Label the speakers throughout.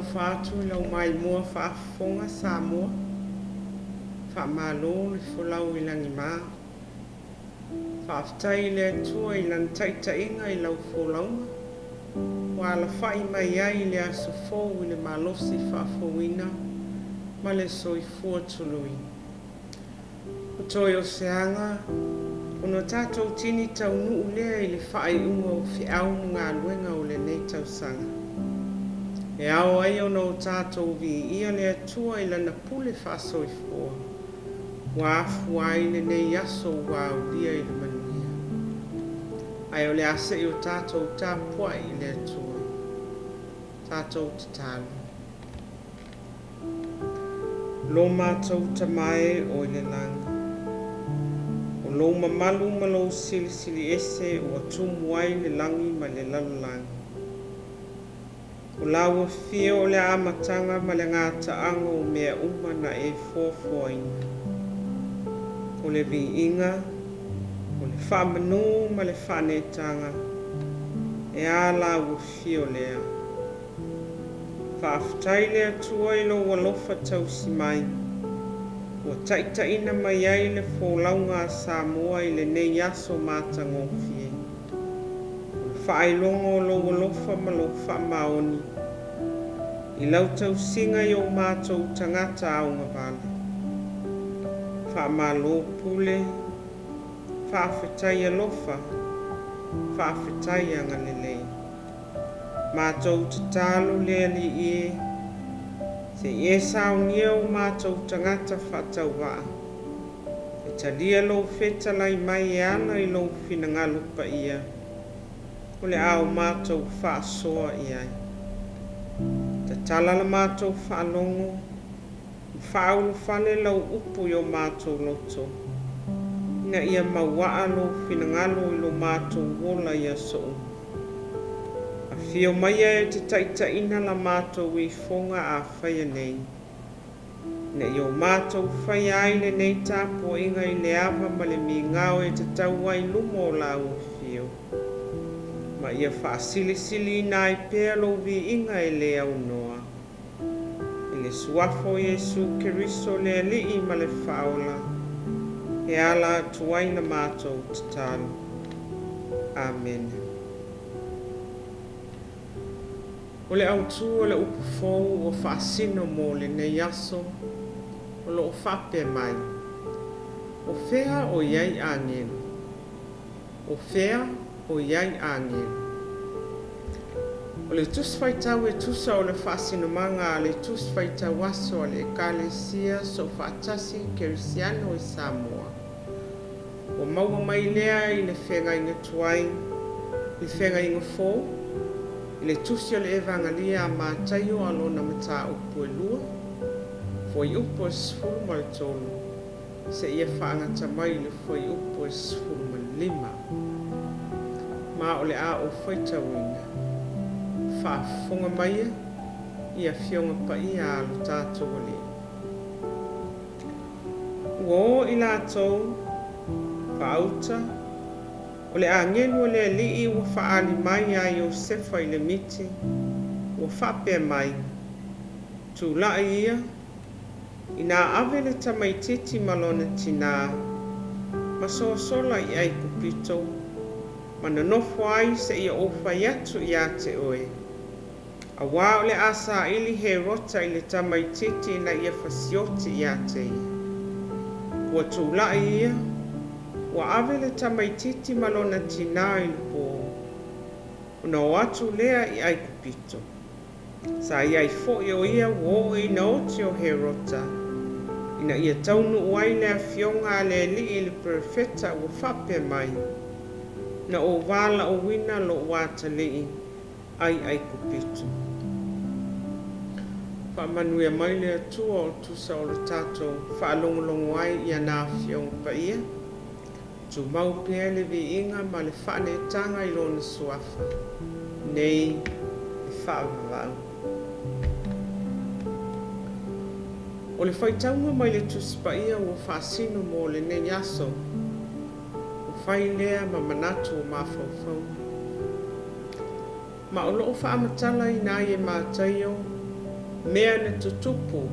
Speaker 1: Faatalofa atu i lau maimoa faafofoga Samoa. Faamalo le folau i lagima. Faafetai i le Atua i Lana taitaiga i lau folauga ua alafai mai ai i le aso fou i le malosi faafouina ma le soifua tului. O toe o se aga ona tatou tini taunuu lea i le faaiuga o feau ma galuega o lenei tausaga. E ao ai ona o tatou viia le Atua i Lana pule faasoifua ua afua ai lenei aso ua aulia i le manuia. Ae o le a se i o tatou tapuai i le Atua. Tatou tatalo. Lo matou Tama e o i le lagi, o lou mamalu ma lou silisili ese ua tumu ai le lagi ma le lalolagi. O lau afio o le amataga ma le gataaga o mea uma na e foafoaina. O le viiga, o le faamanu ma le faaneetaga, e a lau afio lea. Faafetai le Atua i lou alofa tausi mai, ua taitaiina mai ai le folauga a Samoa i lenei aso matagofie. O le faailoga o lou alofa ma lou faamaoni i lau tausiga i o matou tagata augavale. Faamalo pule, faafetai alofa, faafetai agalelei. Matou tatalo le Alii e, se i e saunia o matou tagata faatauvaa, e talia lou fetalai mai e ala i lou finagalo paia, o le a o matou faasoa i ai. Tatala la matou faalogo, ma faaulufale lau upu i o matou loto, ina ia mauaa lou finagalo i lo matou ola i aso uma. Afio maia e te taitaiina la matou ifoga a faia nei, ina ia o matou faia ai lenei tapuaiga i le ava ma le migao e tatau ai i luma o lau afio, ma ia faasilisiliina ai pea lou viiga e le aunoa. I le Suafa o Iesu Keriso le Alii ma le Faaola, e ala atu ai la matou tatalo. Amene. O le autu o le upu fou ua faasino mo lenei aso o lo o faapea mai, O fea o i ai agelu? O fea o i ai agelu? O le Tusi Faitau e tusa o le faasinomaga a le Tusi Faitau Aso a le Ekalesia Soofaatasi Kerisiano i Samoa, ua maua mai lea i le Feagaiga Tuai, i le Feagaiga Fou, i le Tusi o le Evagalia a Mataio a lona mataupu e lua, fuaiupu e 13, seia faagata mai i le fuaiupu e 15. Ma o le a ou faitauina. Faafofoga maia i Afioga Paia a lo tatou Alii. Ua o i latou, faauta, o le agelu o le Alii ua faaali mai ia Iosefa i le miti, ua faapea mai, Tulai ia, ina ave le tamaitiiti ma lona tinā, ma sosola i Aikupito, ma nonofo ai seia ou fai atu ia te oe. Auā o le a saili Herota i le tamaitiiti ina ia fasioti ia te ia. Ua tulai ia, ua ave le tamaitiiti ma lona tinā i le pō, ona o atu lea i Aikupito. Sa i ai foi o ia ua oo ina oti o Herota, ina ia taunuu ai le afioga a le Alii i le perofeta ua faapea mai, Na ou valaauina lou atalii ai Aikupito. Faamanuia mai le Atua o tusa o le tatou faalogologo ai i ana Afioga Paia. Tumau pea le viiga ma le faaneetaga i Lona Suafa, nei e faavavau. O le faitauga mai le Tusi Paia ua faasino mo lenei aso, ua fai lea ma manatu o mafaufauga. Ma o lo o faamatalaina ai e Mataio Mea na tutupu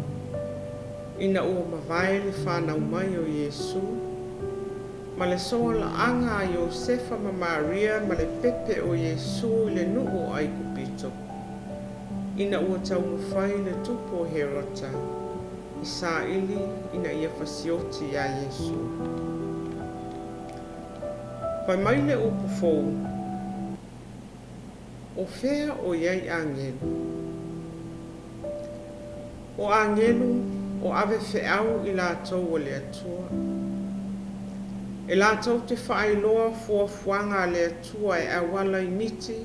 Speaker 1: ina ua mavae le fanau mai o Iesu, ma le soalaaga a Iosefa ma Maria ma le pepe o Iesu i le nuu o Aikupito, ina ua taumafai le tupu o Herota e saili ina ia fasioti iā Iesu. Fai mai le upu fou, O fea o i ai agelu? O agelu o ave feau i latou a le Atua. E latou te faailoa fuafuaga a le Atua e auala i miti,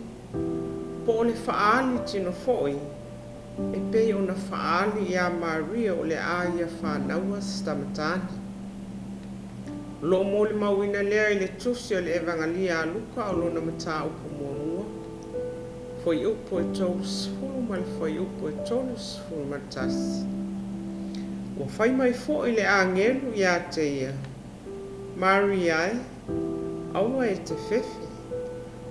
Speaker 1: po o le faaali tino foi, e pei ona faaali iā Maria o le a ia fanaua se tama tane. O lo o molimauina lea i le Tusi o le Evagalia a Luka o lona mataupu muamua, fuaiupu e 30 ma le fuaiupu e 31. Ua fai mai foi le agelu iā te ia, Maria e, aua e te fefe,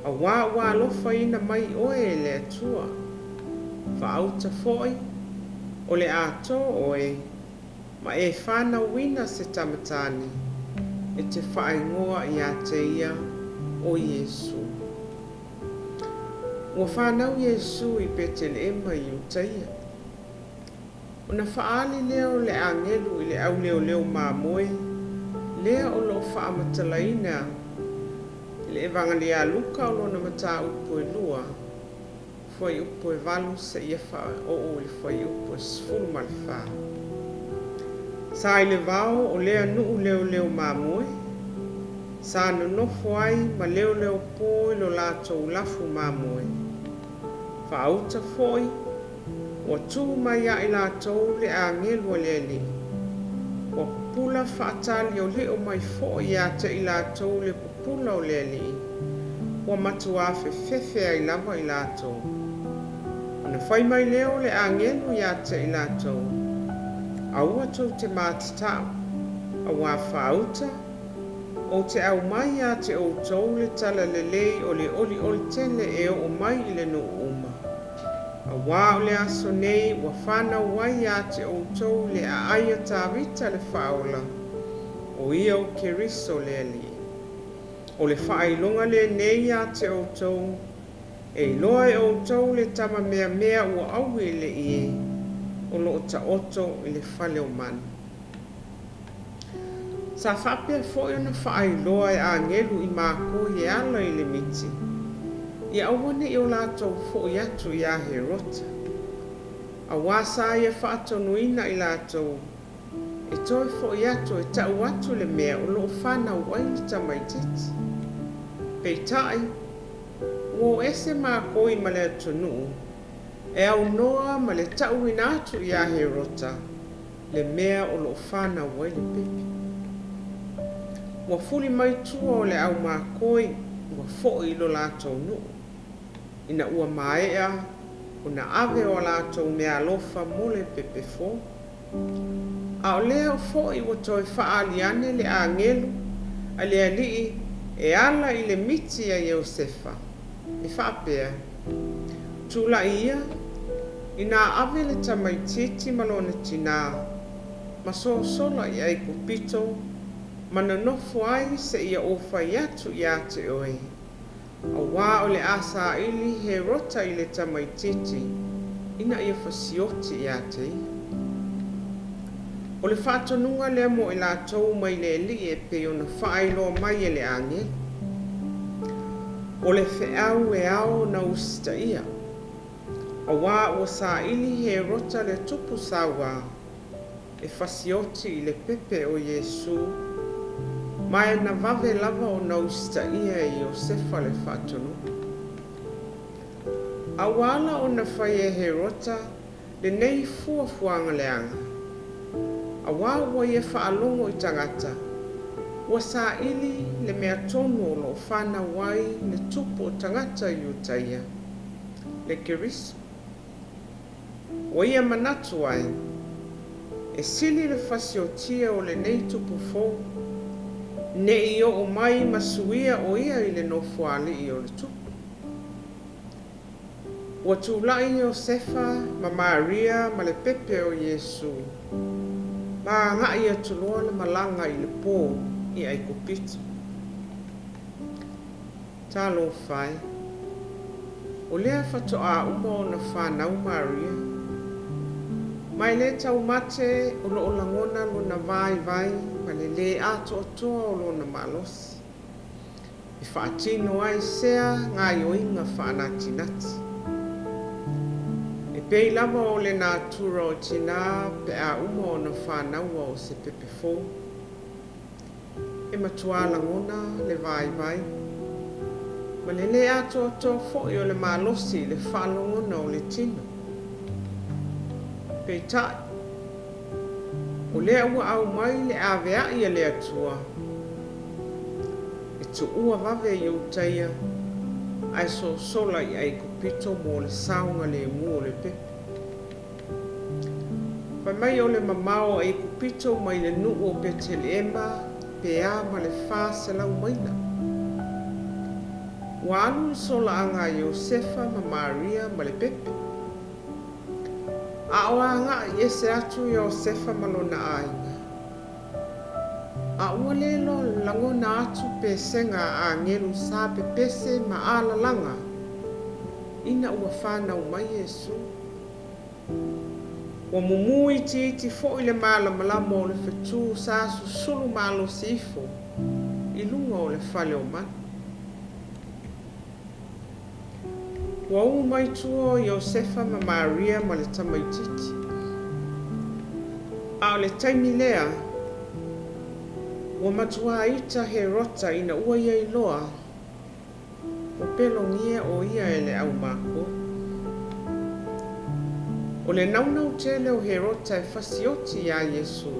Speaker 1: auā ua alofaina mai oe e le Atua. Faauta foi, o le a tō oe, ma e fanauina se tama tane, e te faaigoa iā te ia o Iesu. Ua fanau Iesu i Peteleema i Iutaia. Ona faaali lea o le agelu i le auleoleo mamoe lea o lo o faamatalaina i le Evagalia a Luka o lona mataupu e lua, fuaiupu e 8 seia faaoo i le fuaiupu e 14. Sa i le vao o lea nuu leoleo mamoe, sa nonofo ai ma leoleo po i lo latou lafu mamoe. Faauta foi, ua tu mai ia i latou le agelu a le Alii, ua pupula faataliolio mai foi ia te i latou le pupula o le Alii, ua matuā fefefe ai lava i latou. Ona fai mai lea o le agelu ia te i latou, Aua tou te matatau, auā faauta, ou te aumai ia te outou le tala lelei o le olioli tele e oo mai i le nuu uma. Auā o le aso nei ua fanau ai ia te outou i le aai a Tavita le Faaola, o ia o Keriso le Alii. O le faailoga lenei ia te outou, e iloa e outou le tama meamea ua aui i le ie, o lo o taoto i le fale o manu. Sa faapea foi ona faailoa e agelu i makoi e ala i le miti, ia aua ne i o latou foi atu iā Herota, auā sa ia faatonuina i latou e toe foi atu e tau atu le mea o lo o fanau ai le tamaitiiti. Peitai, ua o ese makoi ma le atunuu e aunoa ma le tauina atu iā Herota le mea o lo o fanau ai le pepe. Ua fuli mai tua o le au makoi ua foi i lo latou nuu, ina ua maea ona ave o a latou meaalofa mo le pepe fou. A o lea foi ua toe faaali ane le agelu a le Alii e ala i le miti ia Iosefa, e faapea, Tulai ia, inā ave le tamaitiiti ma lona tinā, ma sosola i Aikupito, ma nonofo ai seia ou fai atu iā te oe, auā o le a saili Herota i le tamaitiiti ina ia fasioti iā te ia. O le faatonuga lea mo i latou mai le Alii e pei ona faailoa mai e le agelu. O le feau e ao ona usitaia, auā ua saili Herota le tupu sauā e fasioti i le pepe o Iesu, ma e na vave lava ona usitaia e Iosefa le faatonuga. A ua ala ona fai e Herota lenei fuafuaga leaga, auā ua ia faalogo i tagata, ua saili le mea tonu o lo o fanau ai le tupu o tagata Iutaia, le Keriso. Ua ia manatu ai, e sili le fasiotia o lenei tupu fou, ne i oo mai ma suia o ia i le nofoalii o le tupu. Ua tulai Iosefa ma Maria ma le pepe o Iesu, ma agai atu loa le malaga i le po i Aikupito. Talofa e! O lea faatoa uma ona fanau Maria, ma e le taumate o lo o lagona lona vaivai ma le lē atoatoa o lona malosi. E faatino ai sea gaoioiga faanatinati. E pei lava o le natura o tinā pe a uma ona fanaua o se pepe fou. E matuā lagona le vaivai ma le lē atoatoa foi o le malosi i le faalogona o le tino. Peitai, o lea ua aumai le avea'i a le Atua, e tuua vave Iutaia ae sosola i Aikupito mo le saogalemu o le pepe. Fai mai o le mamao o Aikupito mai le nuu o Peteleema pe a ma le 400 maila. Ua alu le solaaga a Iosefa ma Maria ma le pepe. A o agai ese atu Iosefa ma lona aiga, a ua le lagona atu pesega a agelu sa pepese ma alalaga ina ua fanau mai Iesu. Ua mumu itiiti foi le malamalama o le fetu sa susulu malosi ifo i luga o le fale o manu. Ua u mai tua o Iosefa ma Maria ma le tamaitiiti. A o le taimi lea, ua matuā ita Herota ina ua ia iloa ua pelogia o ia e le aumakua. O le naunau tele o Herota e fasioti iā Iesu.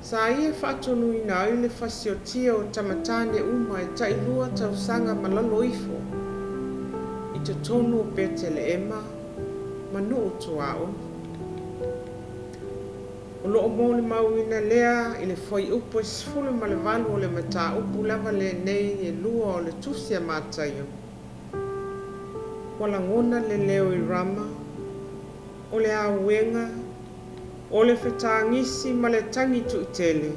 Speaker 1: Sa ia faatonuina ai le fasiotia o tama tāne uma e tailua tausaga ma lalo ifo i totonu o Peteleema ma nuu tuaoi. O lo o molimauina lea i le fuaiupu e 18 o le mataupu lava lenei e lua o le Tusi a Mataio. Ua lagona le leo i Rama, o le auega, o le fetagisi ma le tagi tuitele.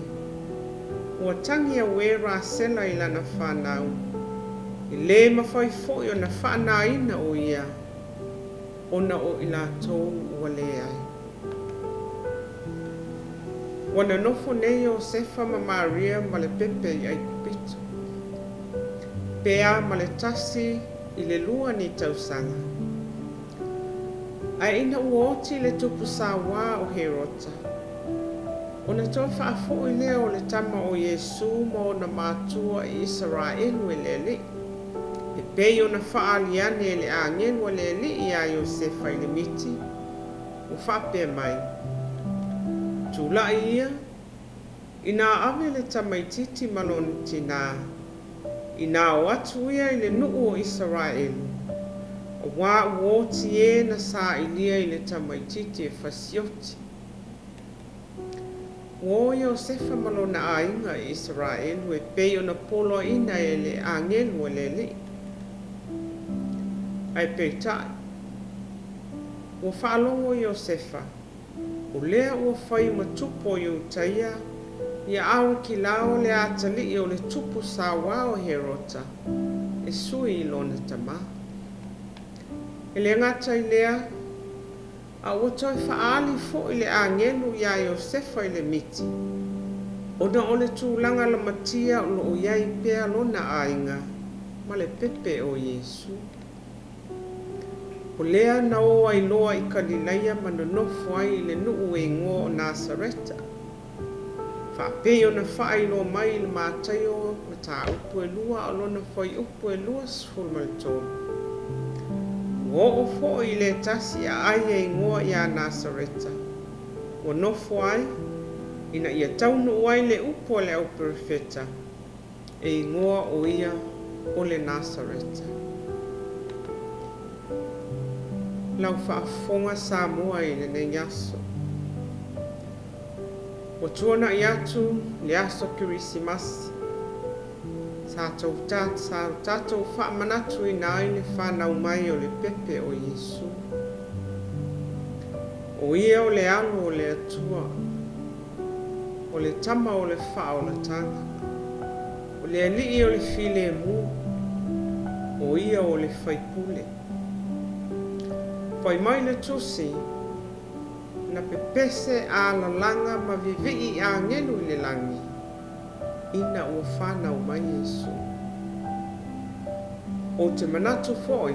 Speaker 1: Ua tagi auē Rasela i lana fanau, e lē mafai foi ona faanāina o ia, ona o i latou ua leai. Ua nonofo nei Iosefa ma Maria ma le pepe i Aikupito. Pe a ma le 1 i le 2 ni tausaga. Ae ina ua oti le tupu sauā o Herota, ona toe faafoi lea o le tama o Iesu ma ona matua i Isaraelu e le Alii, e pei ona faaali ane e le agelu a le Alii iā Iosefa i le miti, ua faapea mai, Tulai ia, inā ave le tamaitiiti ma lona tinā, inā o atu ia i le nuu o Isaraelu, auā ua oti e na sailia i le tamaitiiti e fasioti. Ua o Iosefa ma lona aiga i Isaraelu e pei ona poloaiina e le agelu a le Alii. Ae peitai, ua faalogo Iosefa, o lea ua fai ma tupu o Iutaia ia Arekilao le atalii o le tupu sauā o Herota e sui i lona tamā. E le gata i lea, a ua toe faaali foi le agelu iā Iosefa i le miti, ona o le tulaga lamatia o lo o i ai pea lona aiga ma le pepe o Iesu. O lea na o ai loa i Kalilaia ma nonofo ai i le nuu e igoa o Nasareta, faapei ona faailoa mai i le Mataio mataupu e 2 a o lona fuaiupu e 23. Ua oo foi i le tasi aai e igoa iā Nasareta, ua nofo ai, ina ia taunuu ai le upu a le auperofeta, e igoa o ia o le Nasareta. Lau faafofoga Samoa i lenei aso. Ua tuanai atu le aso Kerisimasi. Sa sa tatou faamanatuina ai le fanau mai o le pepe o Iesu. O ia o le Alo o le Atua, o le Tama o le faaolataga, o le Alii o le filemu, o ia o le Faipule. Fai mai le Tusi, na pepese alalaga ma vivii agelu i le lagi, ina ua fanau mai Iesu. Ou te manatu foi,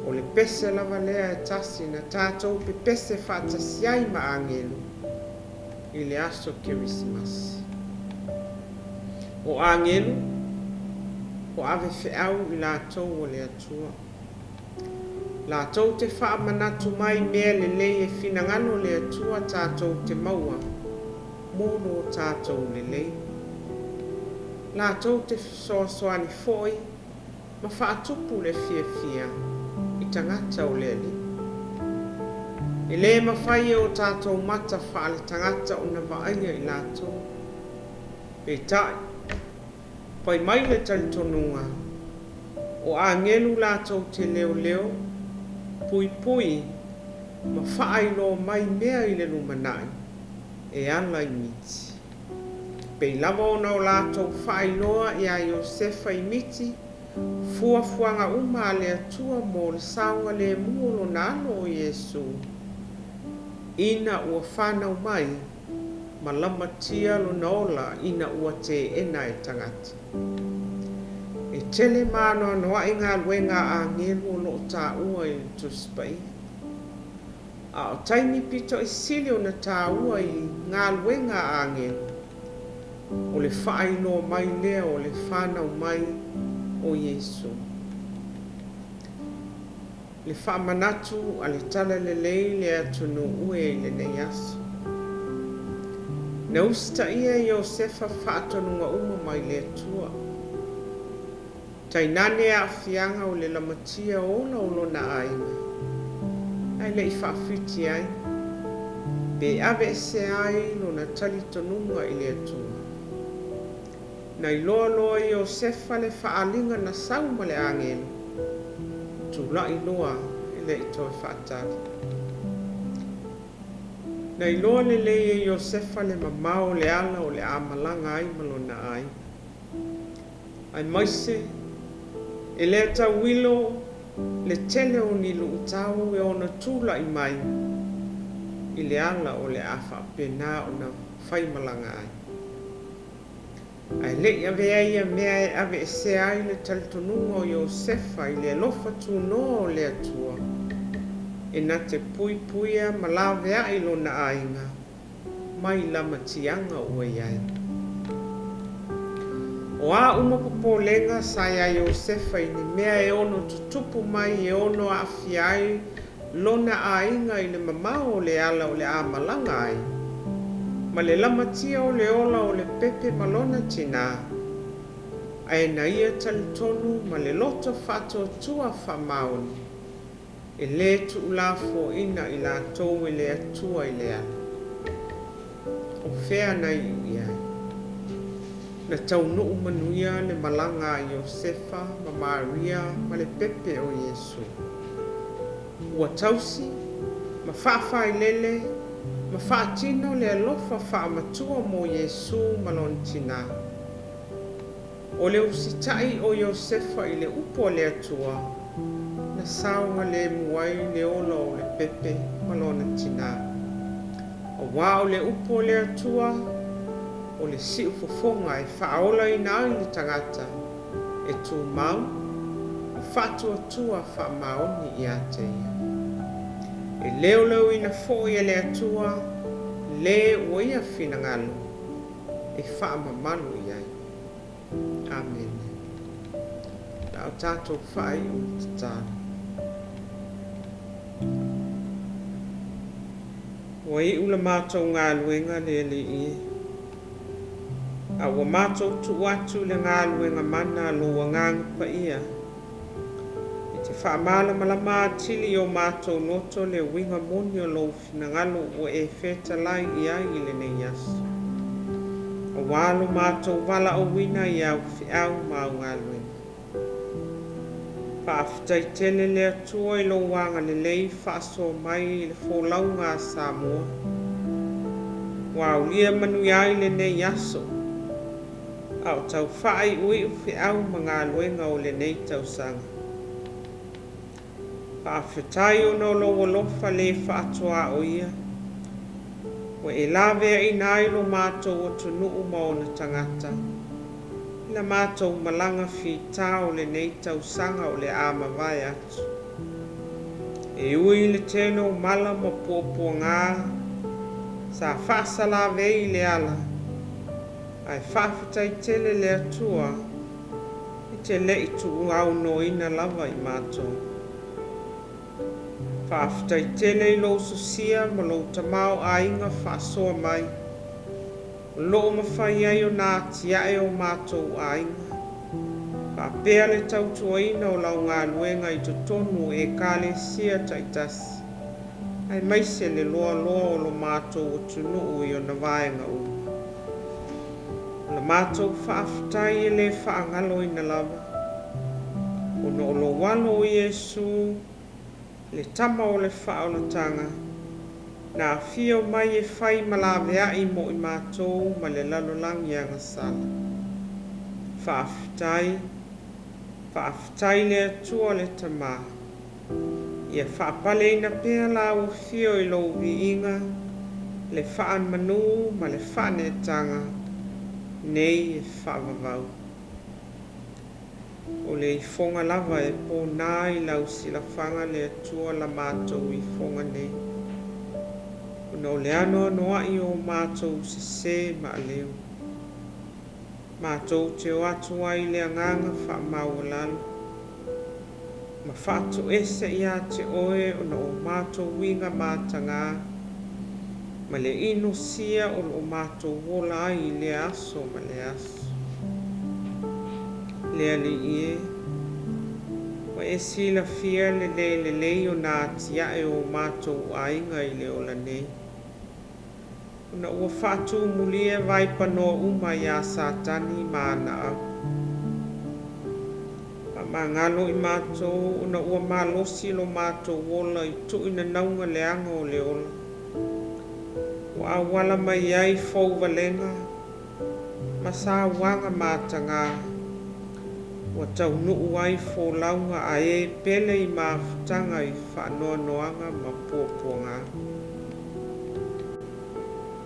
Speaker 1: o le pese lava lea e tasi na tatou pepese faatasi ai ma agelu i le aso Kerisimasi. O agelu, o ave feau i latou o le Atua. Latou te faamanatu mai mea lelei e finagalo le Atua tatou te maua mo lo tatou lelei. Latou te fesoasoani foi ma faatupu le fiafia i tagata o le Alii. E le mafai e o tatou mata faaletagata ona vaaia i latou. Peitai, fai mai le talitonuga, o agelu latou te leoleo, puipui ma faailoa mai mea i le lumanai e ala i miti. Pei lava ona o latou faailoa iā Iosefa i miti, fuafuaga uma a le Atua mo le saogalemu o lona alo o Iesu, ina ua fanau mai ma lamatia lona ola ina ua teena e tagata. E tele ma anoanoai galuega a agelu o loo taua i le Tusi Paia. A o taimi pito i sili ona taua i galuega a agelu, o le faailoa mai lea o le fanau mai o Iesu. Le faamanatu a le Talalelei le atunuu e i lenei aso. Na usitaia e Iosefa faatonuga uma mai le Atua. Tainane aafiaga o le lamatia ola o lona aiga, ae le i faafiti ai, pe aveesea ai lona talitonuga i le Atua. Na iloa loa e Iosefa le faaaliga na sau ma le agelu, tula'i loa e le i toe faatali. Na iloa lelei e Iosefa le mamao o le ala o le a malaga ai ma lona aiga. Aemaise e le tauilo le tele o ni luitau e ono tula'i mai i le ala o le a faapena ona faimalaga ai. Ae le i avea ia mea e aveesea ai le talitonuga o Iosefa i le alofa tunoa o le Atua, e na te puipuia ma laveai lona aiga mai lamatiaga ua i ai. O a uma popolega sa iā Iosefa i ni mea e ono tutupu mai e ono aafia ai lona aiga i le mamao o le ala o le a malaga ai, ma le lamatia o le ola o le pepe ma lona tinā, ae na ia talitonu ma le loto faatuatua faamaoni, e lē tuulafoaina i latou e le Atua i le ala. O fea na iu i ai? Na taunuu manuia le malaga a Iosefa ma Maria ma le pepe o Iesu. Ua tausi ma faafailele ma faatino le alofa faamatua mo Iesu ma lona tinā. O le usita'i o Iosefa i le upu a le Atua, na saogalemu ai le ola o le pepe ma lona tinā. Auā o le upu a le Atua, o le siufofoga e faaolaina ai le tagata e tumau ma faatuatua faamaoni ia te ia. E leoleoina foi e le Atua le ua ia finagalo e faamamalu i ai. Amene. La o tatou faaiu i le tatalo. Ua iu la matou galuega le Alii e, a ua matou tuu atu i le galuega mana a lou Agaga Paia, e te faamalamalama atili i o matou loto le uiga moni o lou finagalo ua e fetalai i ai i lenei aso. Aua lo matou valaauina i au feau ma au galuega. Faafetai tele le Atua i lou agalelei faasoa mai i le folauga a Samoa. Ua aulia manuia ai lenei aso, a o tau faaiuiu feau ma galuega o lenei tausaga. Faafetai ona o lou alofa le faatuaoia, ua e laveaina ai lo matou atunuu ma ona tagata i la matou malaga fita o lenei tausaga o le a mavae atu. E ui i le tele o mala ma puapuaga sa faasalavei i le ala, ae faafetai tele le Atua e te le i tuuaunoaina lava i matou. Faafetai tele i lou sosia ma lou tamaoaiga faasoa mai, o loo mafai ai ona atiae o matou aiga, faapea le tautuaina o lau galuega i totonu o Ekalesia taitasi, aemaise le loaloa o lo matou atunuu i ona vaega uma. O la matou faafetai e le faagaloina lava, ona o lou Alo o Iesu, le Tama o le faaolataga, na afio mai e fai ma laveai mo i matou ma le lalolagi agasala. Faafetai, faafetai le Atua le Tama. Ia faapaleina pea lau afio i lou viiga, le faamanu ma le faaneetaga, nei e faavavau. O le ifoga lava e pona i lau silafaga le Atua la matou ifoga nei, ona o le anoanoai o matou sesē ma aleu. Matou te o atu ai i le agaga faamaualalo ma faatoese ia te Oe ona o matou uiga mataga ma le inosia o lo o matou ola ai i lea aso ma lea aso. Le Alii e, ua e silafia le le lelei ona atiae o matou aiga i le ola nei, ona ua faatumulia vaipanoa uma iā Satani ma ana au. Faamagalo i matou ona ua malosi lo matou ola i tuuinanauga leaga o le ola, ua auala mai ai fouvalega ma sauaga mataga, ua taunuu ai folauga a e pele i mafutaga i faanoanoaga ma puapuaga.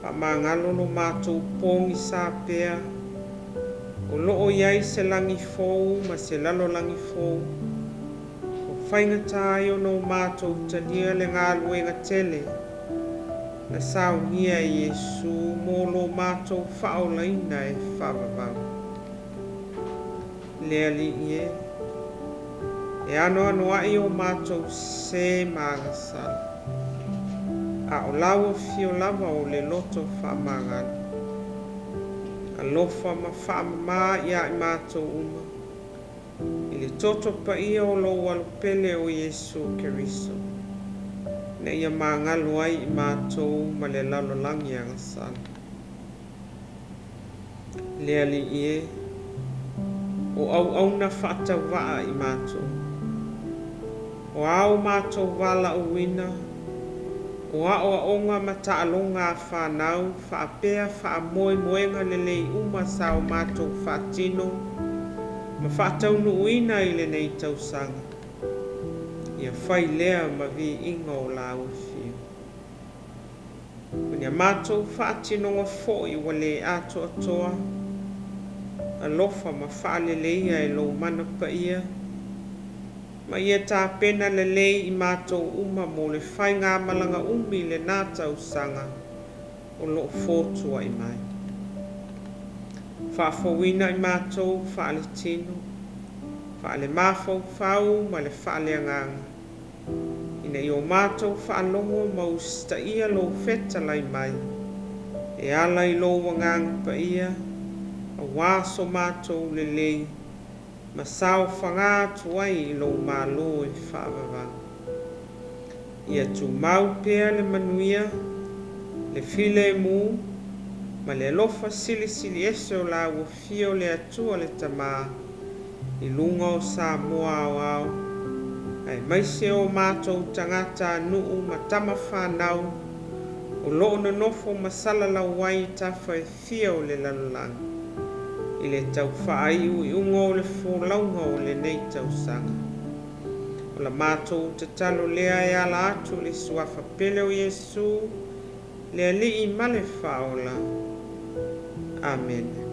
Speaker 1: Faamagalo lo matou pogisa pea, o loo i ai se lagi fou ma se lalolagi fou, ua faigata ai ona o matou talia le galuega tele na saunia e Iesu mo lo matou faaolaina e faavavau. Le Alii e, e anoanoai o matou sesē ma agasala, a o lau afio lava o le loto faamagalo. Alofa ma faamama ia i matou uma, i le toto paia o lou Alopele o Iesu Keriso, ina ia magalo ai i matou ma le lalolagi agasala. Le Alii e, o auauna faatauvaa i matou, o a o matou valaauina, o aoaoga ma taaloga a fanau faapea faamoemoega lelei uma sa o matou faatino ma faataunuuina i lenei tausaga, ia fai lea ma viiga o lau afio. O ni a matou faatinoga foi ua le atoatoa, alofa ma faaleleia e lou mana paia, ma ia tapena lelei i matou uma mo le faigamalaga umi i lena tausaga o loo fotuai mai. Faafouina i matou faaletino, faalemafaufau ma le faaleagaga, ina ia o matou faalogo ma usitaia lou fetalai mai, e ala i lou Agaga Paia, auā so matou lelei ma saofaga atu ai i lou Malo e faavavau. Ia tumau pea le manuia, le filemu, ma le alofa silisili ese o la ua fia o le Atua le Tamā i luga o Samoa aoao, aemaise o matou tagatanuu ma tama fanau o loo nonofo ma salalau ai i tafa e fia o le lalolagi i le tau faaiuiuga o le folauga o lenei tausaga. O la matou tatalo lea e ala atu i le suafa pele o Iesu, le Alii ma le Faaola. Amene.